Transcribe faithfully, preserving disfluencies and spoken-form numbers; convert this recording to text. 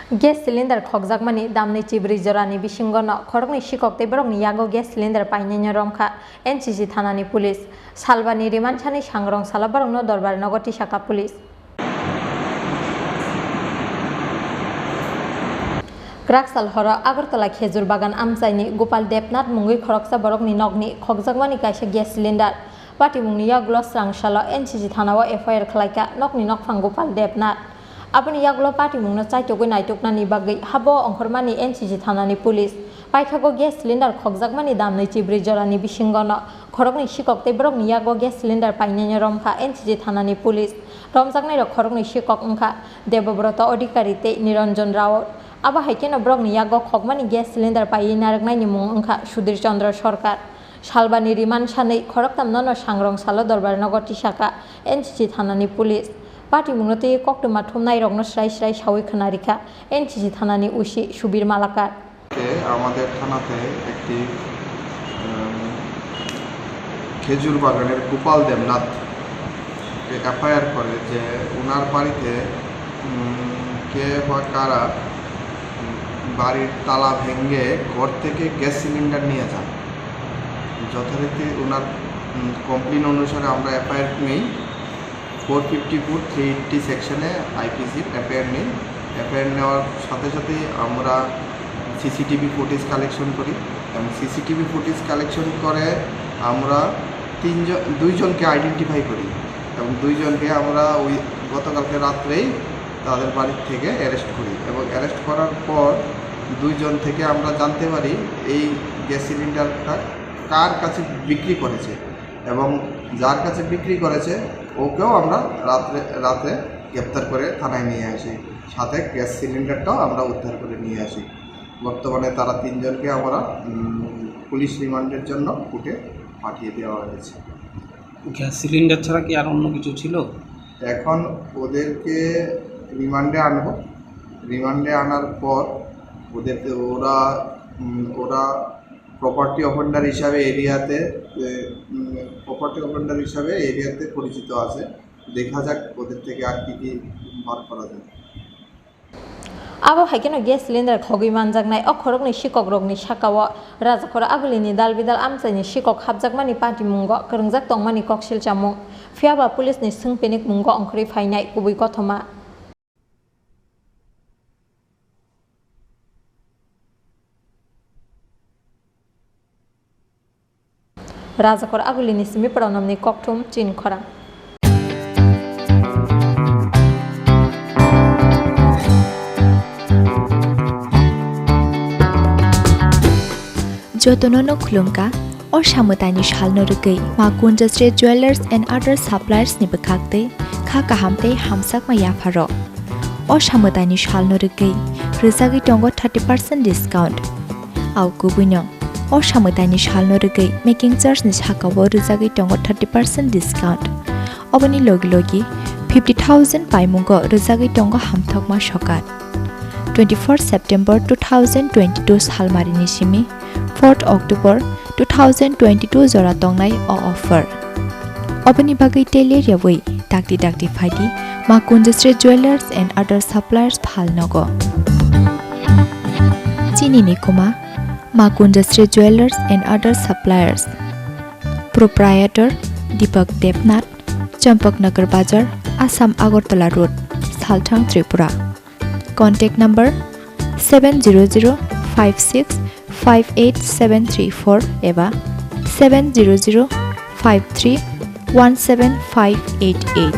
Gas cylinder khokjakmani damni chibrwi jorani bisingono khoroknwi sikok tei borokni yago gas cylinder painaino romkha N C C thanani police. Salbani rimansani sangrong salo borokno dorbar nogo tisaka police. Kwraksal horo Agartala Khejur Bagan amchaini Gopal Debnath mungwi khoroksa borokni nokni khokjakmani kaisa gas cylinder patimungni yagulo swrangsalo N C C thanao F I R khlaikha nokni nokphang Gopal Debnath. Aboni yagulo patimungno chaitogwi naituknani bagwi habo ongkhormani N C C thanani police. Paithago gas cylinder khokjakmani damni chibrwi jorani bisingono khoroknwi sikok tei borokni yago gas cylinder painaino romkha N C C thanani police. Romjaknairok khoroknwi sikok wngkha Debobroto Adhikari tei Niranjan Raut. Abo hai kheno borokni yago khokmani gas cylinder paiwi narwknaini mung wngkha Sudhir Chandra Sarkar. Salbani riman sanwi khoroktamnono sangrong salo dorbar nogo tisaka N C C thanani police. Patimungno twiwi koktwma thumnairokno srai srai sawi khwnarikha N C C thanani O C Subir Malakar. তে আমাদের থানাতে একটি, উম, খেজুর বাগানের গোপাল দেবনাথ এফআইআর করে যে ওনার বাড়িতে, উম, কে বা কারা, উম, বাড়ির তালা ভেঙে ঘর থেকে গ্যাস সিলিন্ডার নিয়ে যান। যথারীতি ওনার, উম, কমপ্লেন অনুসারে আমরা এফআইআর নেই। Four fifty four three eighty সেকশনে আইপিসির এফআইআর নেই। এফআইআর নেওয়ার সাথে সাথেই আমরা সিসিটিভি ফুটেজ কালেকশন করি এবং সিসিটিভি ফুটেজ কালেকশন করে আমরা তিনজন, দুইজনকে আইডেন্টিফাই করি এবং দুইজনকে আমরা ওই গতকালকে রাত্রেই তাদের বাড়ি থেকে অ্যারেস্ট করি এবং অ্যারেস্ট করার পর দুইজন থেকে আমরা জানতে পারি এই গ্যাস সিলিন্ডারটা কার কাছে বিক্রি করেছে এবং যার কাছে বিক্রি করেছে ওকেও আমরা রাত্রে, রাতে গ্রেপ্তার করে থানায় নিয়ে আসি, সাথে গ্যাস সিলিন্ডারটাও আমরা উদ্ধার করে নিয়ে আসি। বর্তমানে তারা তিনজনকে আমরা, উম, পুলিশ রিমান্ডের জন্য কোর্টে পাঠিয়ে দেওয়া হয়েছে। গ্যাস সিলিন্ডার ছাড়া কি আর অন্য কিছু ছিল? এখন ওদেরকে রিমান্ডে আনবো। রিমান্ডে আনার পর ওদেরকে ওরা, উম, ওরা প্রপার্টি অফেন্ডার হিসাবে এরিয়াতে, এ, উম, প্রপার্টি অফেন্ডার হিসাবে এরিয়াতে পরিচিত আছে। দেখা যাক ওদের থেকে আর কি কি বার করা যায়। Abo hai kheno gas cylinder khogwi manjaknai o khoroknwi sikokrokni sakao Rajakhor Agulini dal bidal amchaini sikok hapjakmani patimungo kwrwngjak tongmani koksil chamung. Phiyaba police ni swng penik mungo ongkhorwi phainai kubui kothoma. Rajakhor Agulini simi Pranamni kokthum chini khorang. Jotono no khulumkha, o samwtaini salno rwgwi Ma Kunjasri Jewellers and Other Suppliers ni bwkhak twi kha kaham tei hamsakma yapharo. O samwtaini salno rwgwi rwjagwi tongo thirty percent discount. Au kubuino, o samwtaini salno rwgwi making charge ni sakao rwjagwi tongo thirty percent discount. Oboni logi logi fifty thousand paimungo rwjagwi tongo hamthokma sokat. Twenty-fourth September two thousand twenty-two salmarini simi fourth October two thousand twenty-two jora tongnai o offer. Oboni bagwi tei ler yawi dakti dakti phaidi Ma Kunjasri Jewellers and Other Suppliers Phalnogo. Chini ni kuma Ma Kunjasri Jewellers and Other Suppliers. Proprietor Deepak Debnath, Champaknagar Bazar, Assam Agartala Road, Salthang, Tripura. Contact number seven zero zero five six five eight seven three four eba seven zero zero five three one seven five eight eight.